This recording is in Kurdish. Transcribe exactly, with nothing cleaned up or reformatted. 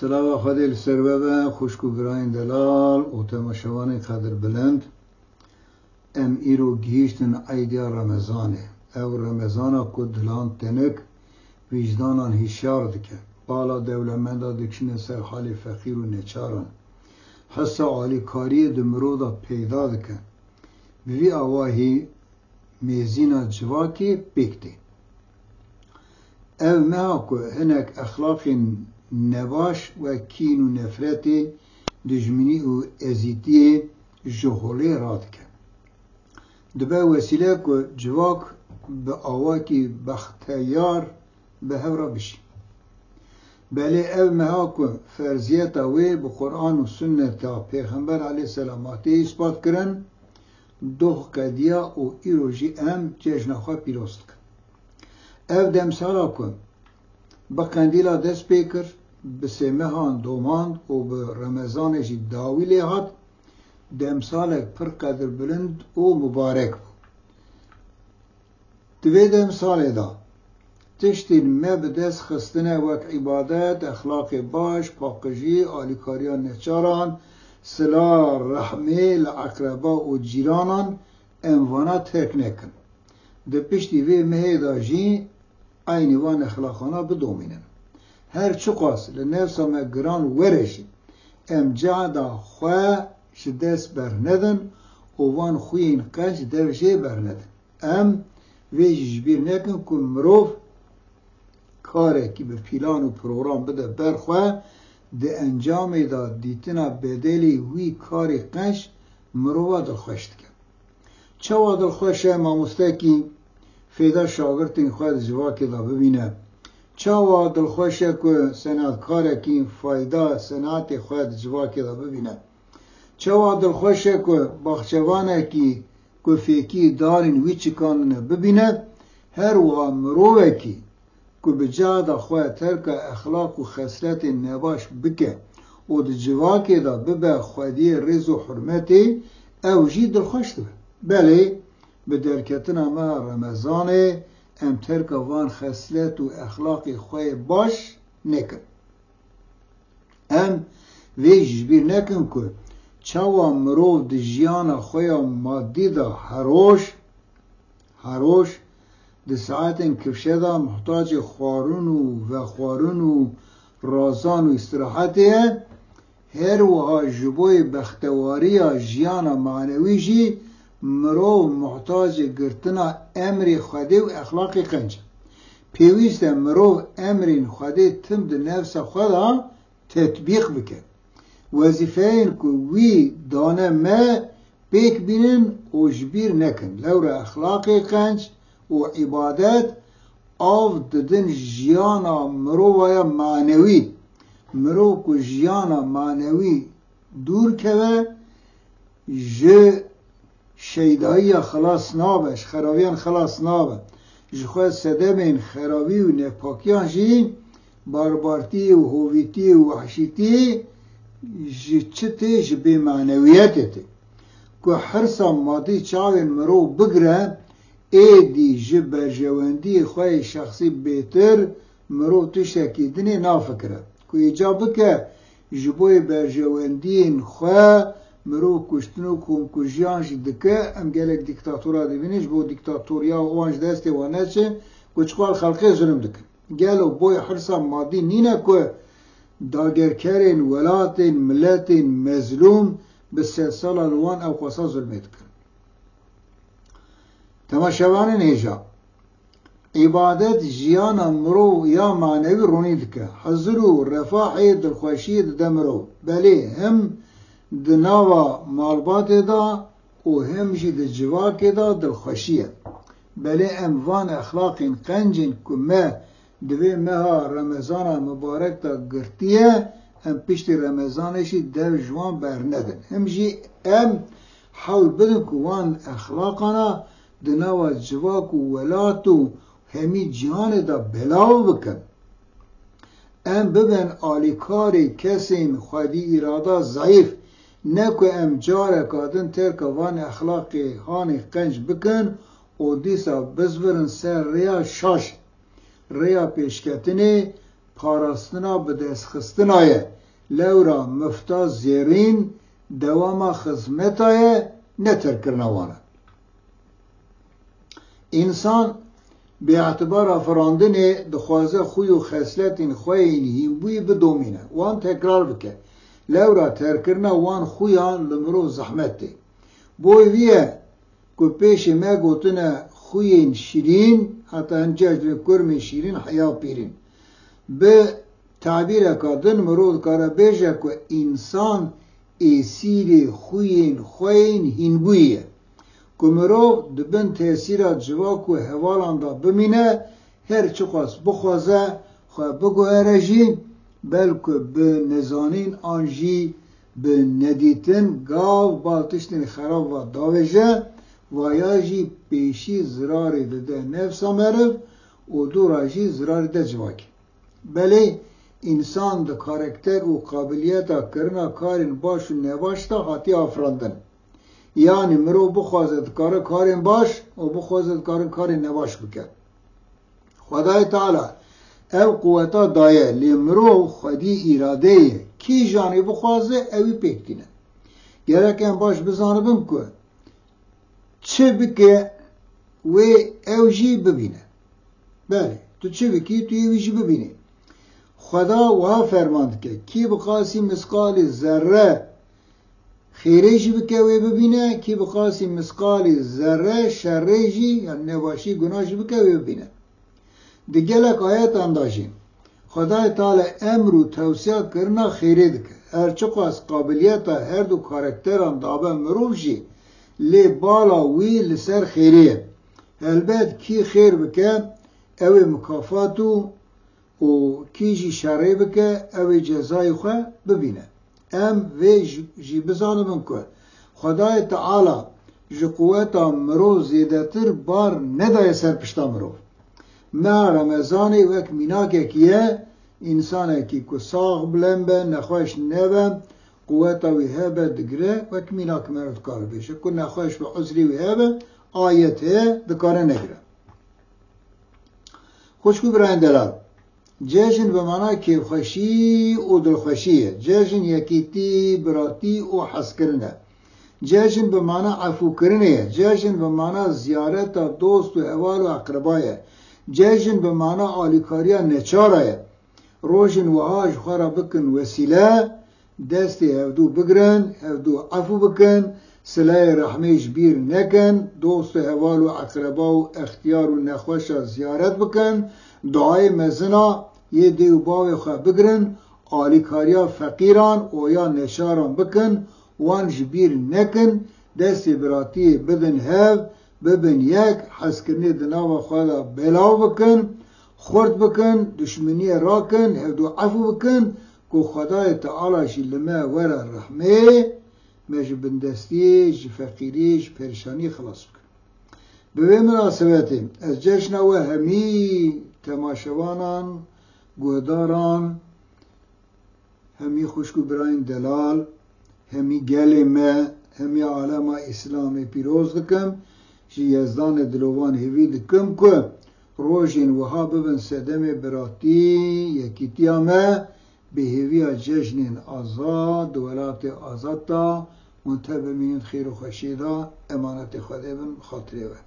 Silava Xwedê li ser we be, xwişk û birayên delal û temaşevanên qedirbilind. Em îro gihîştin eydiya Remezanê. Ew Remezana ku dilan tenik, wîcdanan hişyar dike. Bala dewlemenda dikişîne ser halê feqîr û neçaran. Hesa alîkariyê di mirov de peyda dike. Bi vî awahî mêzîna civakê pêk tê. Ev meha ku hinek exlaqên nebaş wek kîn û nefretê, dijminî û ezîtiyê ji holê radike. Dibe wesîle ku civak bi awakî bexteyar bi hev re bijî. Belê ev meha ku ferziyeta wê bi Quran û Sunneta Pêxember aleyhisselama tê îspat kirin, doh qediya û îro jî em cejna xwe pîroz dikin. Ev demsala ku bi qendîla dest pê kir, bi sê mehan domand û bi Remezanê jî dawî lê hat, demsalek pir qedirbilind û mubarek bû. Di vê demsalê de tiştên me bi dest xistine wek îbadet, exlaqê baş, paqijî, alîkariya neçaran, sila, rehmê li eqreba û cîranan, em vana terk nekin. Di piştî vê mehê de jî eynî van exlaqana bidomînin. Her çiqas li nefsa me giran were jî, em cehda xwe ji dest bernedin û van xwîyên qenc dev jê bernedin. Em vê jî ji bîr nekin ku mirov karekî bi pîlan û program bide ber xwe, di encamê de dîtina bedelê wî karê qenc mirova dilxweş dike. Çawa dilxweş e mamostekî fêda şagirtên xwe di civakê de bibîne? Çawa dilxweş e ku senetkarekî fayda senatê xwe di civakê de bibîne? Çawa dilxweş e ku baxçevanekî ku fêkî darên wî çikandine bibîne, her wiha mirovekî ku bi cihda xwe terka exlaq û xesletên nebaş bike û di civakê de bibe xwediyê rêz û hurmetê, ew jî dilxweş dibe. Belê, bi derketina me ya Remezanê em terka van xeslet û exlaqê xwe yê baş nekin. Em vê jî ji bîr nekin ku çawa mirov di jiyana xwe ya madî de her roj, her roj di saetên kifşe de muhtacê xwarin û vexwarin û razan û îstirahetê ye, her wiha ji bo yê bextewariya jiyana manewî jî mirov muhtacê girtina emrê Xwedê û exlaqê qenc e. Pêwîst e mirov emrên Xwedê tim di nefsa xwe de tetbîq bike. Wezîfeyên ku wî dane me pêk bînin û ji bîr nekin. Lewre exlaqê qenc û îbadet av didin jiyana mirova ya manewî. Mirov ku jiyana manewî dûr keve, ji şeydayiya xilas nabe, ji xerabiyan xilas nabe. Ji xwe sedemên xerabî û nepakiyan jî, barbartiyê û hovîtiyê û wehşîtiyê ji çi tê? Ji bêmanewiyetê tê. Ku hirsa madî çavên mirov bigire, êdî ji berjewendiyê xwe yê şexsî bêtir mirov tiştekî dinê nafikire. Ku îca bike, ji bo yê berjewendiyên xwe mirov kuştin û komkujiyan jî dike. Em gelek dîktatora dibînin, ji bo dîktatoriya wan ji destê wan neçe, ku çiqas xelkê zulm dikin. Gelo boy hirsa madî nîne ku dagerkerên welatên, miletên mezlûm bi sedsala li wan ewqasa zulmê dikin? Temaşevanên hêja, îbadet jiyana mirov ya manewî ronî dike. Hizir û refahê dilxweşiyê dide mirov. Belê him di nava malbatê de û him jî di civakê de dilxweşî ye. Belê em van exlaqên qencên ku me di vê meha Remezana mibarek de girtiye, em piştî Remezanê jî dev ji wan bernedin. Him jî em hewl bidin ku wan exlaqana di nava civak û welat û hemî cîhanê de belav bikin. Em bibin alîkarê kesên xwedî îrada zayîf, ne ku em careka din terka van exlaqê hanê qenc bikin û dîsa bizvirin ser rêya şaş, rêya pêşketinê, parastina bidestxistina ye. Lewra mifta zêrîn dewama xizmeta ye, ne terkirina wan e. Însan bi îtibar afirandinê dixwaze xwî û xesletên xwe yên hînbûyî bidomîne, wan tekrar bike. Lewra terkirina wan xwîyan li mirov zehmet tê. Boy vî ye ku pêşê me gotine xwîyên şîrîn, heta hin cejnê kurmên şîrîn heya pîrîn. Bi tabîreka din mirov dikare bêje ku însan êsîrê xwîyên xwe yên hînbûyî ye. Ku mirov di bin tesîra civak û hevalan de bimîne, her çiqas bixwaze xwe biguhere jî, belku bi nezanîn an jî bi nedîtin gav bal tiştên xerab ve davêje, va ya jî pêşî zirarê dide nefsa meriv û dû re jî zirarê de civakê. Belê, însan di karakter û qabiliyeta kirina karên baş û nebaş de hatiye afirandin. Yanî mirov bixwaze dikare karên baş û bixwaze dikare karên nebaş bike. Xwedayê Teala ev quweta daye, lê mirov xwedî îrade ye. Kîjanê bixwaze, ewî pêk tîne. Gerek em baş bizanibin ku çi bike wê ew jî bibîne. Belê, tu çi bikî, tu yê wî jî bibînî. Xweda wiha ferman dike, kî bi qasî misqalî zerre xêrê jî bike wê bibîne, kî bi qasî misqalî zerre şerrê jî, yan nebaşî, guna jî bike wê bibîne. Di gelek ayetan de jî Xwedayê Teala emr û tewsiya kirina xêrê dike. Her çiqas qabiliyeta her du karakteran dabe mirov jî, lê bala wî li ser xêrê ye. Helbet kî xêr bike, ew ê mikafat û û kî jî şerê bike, ew ê cezayê xwe bibîne. Em vê ji, jî bizanibin ku Xwedayê Teala ji quweta mirov zêdetir bar nedaye ser pişta mirov. Meha Remezanê wek mînakekî ye, însanekî ku sax bilind be, nexweş nebe, quweta wî hebe, digire, wek mînak meriv dikare bêje ku nexweş be, uzrê wî hebe, ayet heye, dikare negire. Xwişk û birayên delal, cejn bi mana kêfxweşî û dilxweşî ye. Cejn yekîtî, biratî û hezkirin e. Cejn bi mana efûkirinê ye. Cejn bi mana ziyareta dost û heval û eqreba ye. Cejn bi mana alîkariya neçara ye. Rojên wiha ji xwe re bikin wesîle, destê hevdû bigirin, hevdû efû bikin, sileyê rehmê ji bîr nekin, dost û heval û eqreba û extiyar û nexweşa ziyaret bikin, duayê mezina yê dê û bavê xwe bigirin, alîkariya feqîran û ya neçaran bikin, wan ji bîr nekin, destê biratiyê bidin hev, bibin yek, hezkirinê di nava xwe de belav bikin, xurt bikin, duşminiyê rakin, hevdû efû bikin, ku Xwedayê Teala jî li me were rehmê, me ji bindestiyê, ji feqîrî, ji perîşanî xilas bikin. Bi vê minasebetê ez cejna we hemî temaşevanan, guhdaran, hemî xwişk û birayên delal, hemî gelê me, hemî alema Îslamê pîroz dikim. Ji Yezdanê dilovan hêvî dikim ku rojên wiha bibin sedemê biratî, yekîtiya me, bi hêviya cejnên azad, di welatê azad de hûn tev bimînin xêr û xweşiyê de, emanetê Xwedê bin, bi xatirê we.